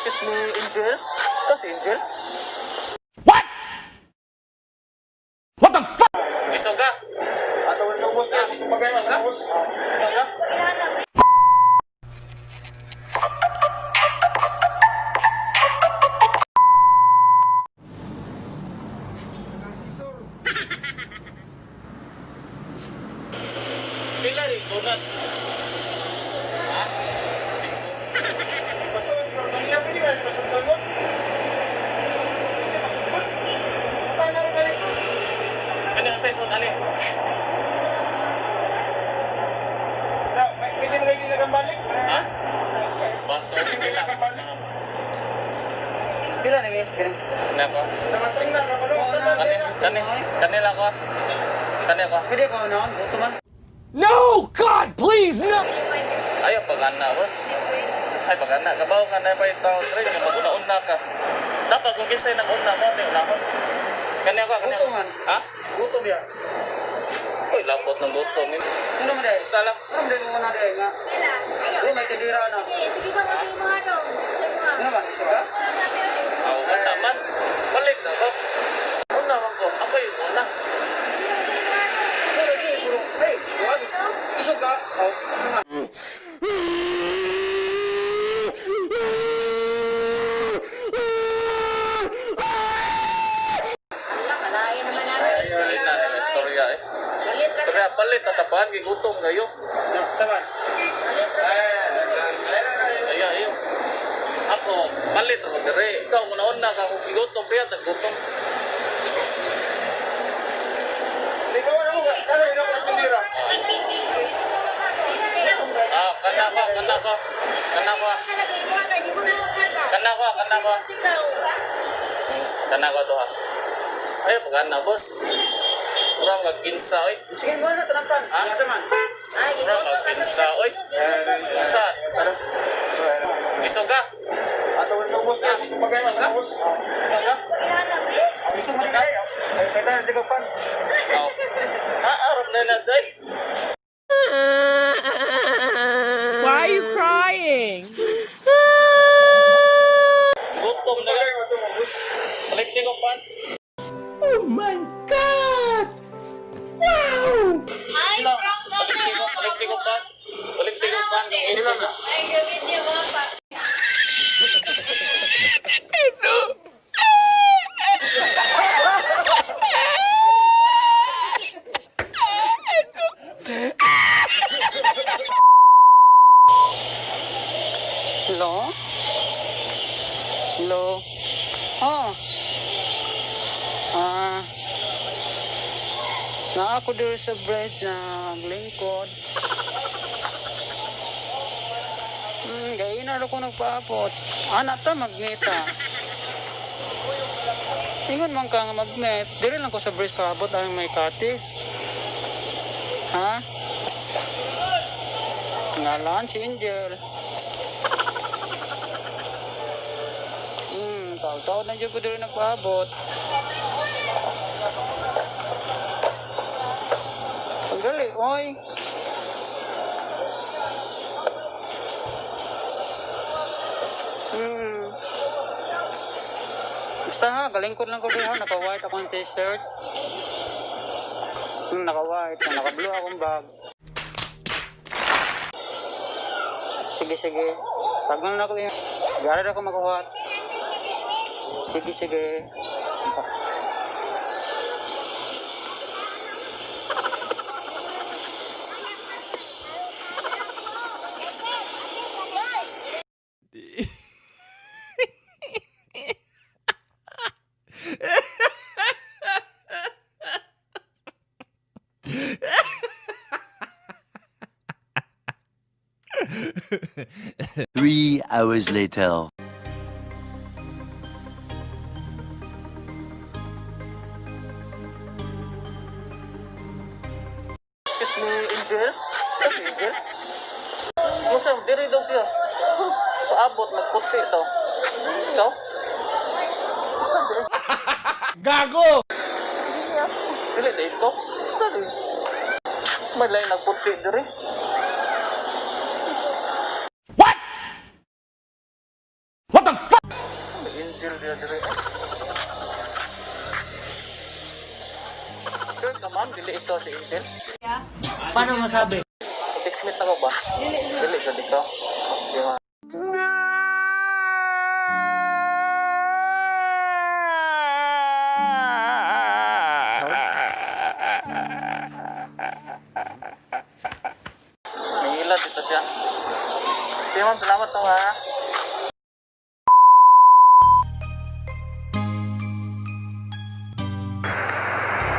Excuse me, Angel? Ikaw si Angel? What? What the fuck? Isog ka? Ato ang ubos na gusto pagay Isog ka? ubos. Isog ka? Pila rin bunat? Ha? Singko. Pasod siguro kaniya pwede ba pasod mo? Hindi pasod mo. Tama ra kani. Ano ang size mo, Ali? Na pwede mo kay ginagambalik. Ha? Bato. Pila. Pila ni miss? Nako. Sa magsing na ra kuno. Tanan Kani, na. kani, kanila ko. Kanila ko. Pwede ko noon, gusto man. No! God, please, no! Ayaw pagana, boss. Ay, pagana. Kabaw ka na pa yung tao, Dre. Nga mag-una-una ka. Dapat kung kinsay nag-una mo, ito yung unahon. Kani ako, kani ako. Gutom man. Ha? Gutom ya. Uy, lapot ng gutom. Ano man dai? Isa lang. Ano man dai mo na dai nga? Pila. Ayaw. Uy, may kadira na. Sige, sige ko na sa imo ano. Sa imo. Ano ba? Isa ka? Ako ka naman. Balik na ko. Una man ko. Ako yung una. Sa imo ano. Pero di puro. Hey, wag. Isog ka. Oh, ano man? Ala, kalain naman namin. Palit na nila istorya eh. Palit ra Sabi, palit, tatapahan, gigutom kayo. No, saman. Palit ra. Ay, ayaw. Ako, palit ako dire. Ikaw, una-una ka. Kung gigutom, kaya taggutom. Di ba wala mo ka? Ano ino ka pandira? Ah, kana ko, kana ko. Kana ko. Kana ko, kana ko. Kana ko to ha. Ay, pagana, boss. Murang ka kinsa, oy. Sige, mo na tanang. Ha? Saman. Murang ka kinsa, oy. Sa, isog ka. Ato ang ubos na gusto pagay ubos. Isog ka. Isog man dai. Ay, kay tayo di ka pan. Oh. Ah, aram na na, day. Why are you crying? Gutom na Pagay lang. ato ubos. Balik ko pan. Oh my God! Wow! Ay, prank ka Balik ko, balik ko pan. Balik ko pan. Isog ka. Ay, gawin niyo mga pa. Hello? Hello? Oh. Ah. Na ako diri sa bridge na lingkod. Gayon na ko nagpaabot. Anak ta magmita. Ingon man ka nga magmet, diri lang ko sa bridge kaabot ang may cottage. Ha? Ngalan si Angel. Taw-taw na dyan ko diri nagpaabot. Pagdali, oy. Basta ha, galingkod lang ko diri ha, naka-white akong t-shirt. Naka-white, naka-blue akong bag. Sige, sige. Tagnan na ako yun. Gara na ako makuha. Sige, sige. 3 hours later. Excuse me, Angel? Ikaw si Angel? Musa, diri daw siya. Paabot, nagkutsi daw. Ikaw? Gago! Dili na ikaw? Sorry. May lain nagkutsi diri. What? What the fuck? Angel dia diri. Sure ka ma'am, dili ikaw si Angel? Yeah. Paano masabi? Text mate ako ba? Dili, dili ikaw. Di ba? May ilat dito siya. Sige ma'am, salamat to ha.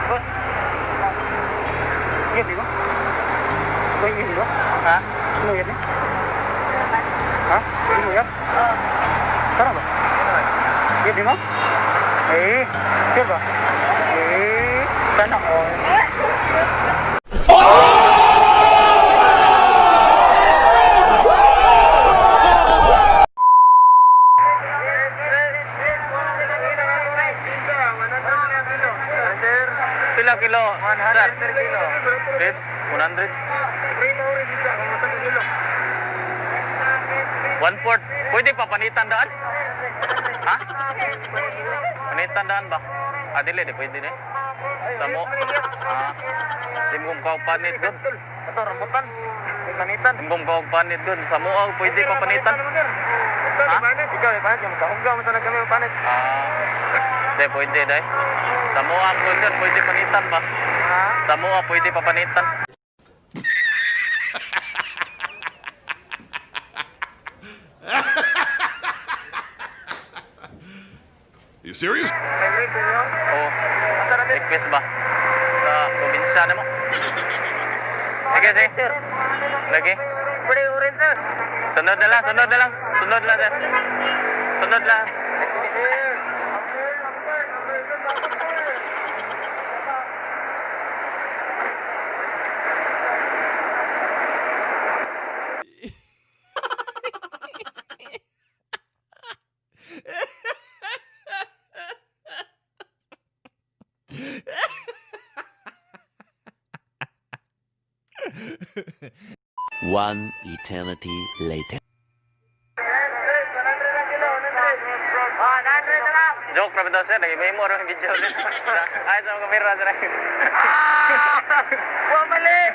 Boss. Yan, di ba? Ikaw yung ba? Ha? Ano yan eh? Ha? Ano yan? Tara ba? Yan, di ba? Eh, sure ba? Eh, sana all. Sir, Pila kilo? 100 per kilo. Grapes? 100? 3 kilo. 1/4. Pwede pa panitan daan? Ha? Panitan daan ba? Ah, dili, di pwede ni. Samo. Ah. Di mo kong panit doon. Ito, rambutan. Panitan. Di mo kong panit doon. Samo, ah, pwede pa panitan. Sir. Ito, Ha? panit. Ikaw, eh, panit. Yung kahuggaw mo sana kami panit. Ah. Di, pwede dai. Samo, ah, pwede, pwede panitan ba? Ha? Samo, ah, pwede pa panitan. You serious? May grapes inyo? Oo. Asa na din? Request ba? Sa probinsya na mo. Sige, sige. Sir. Lagi. Pwede orange, sir. Sunod na lang, sunod na lang. Sunod lang, sir. Sunod lang. Sige, sir. One eternity later. Joke ra bitaw sir, lagi may mo ro video din. Ay, sa mga kamera sir. Bumalik!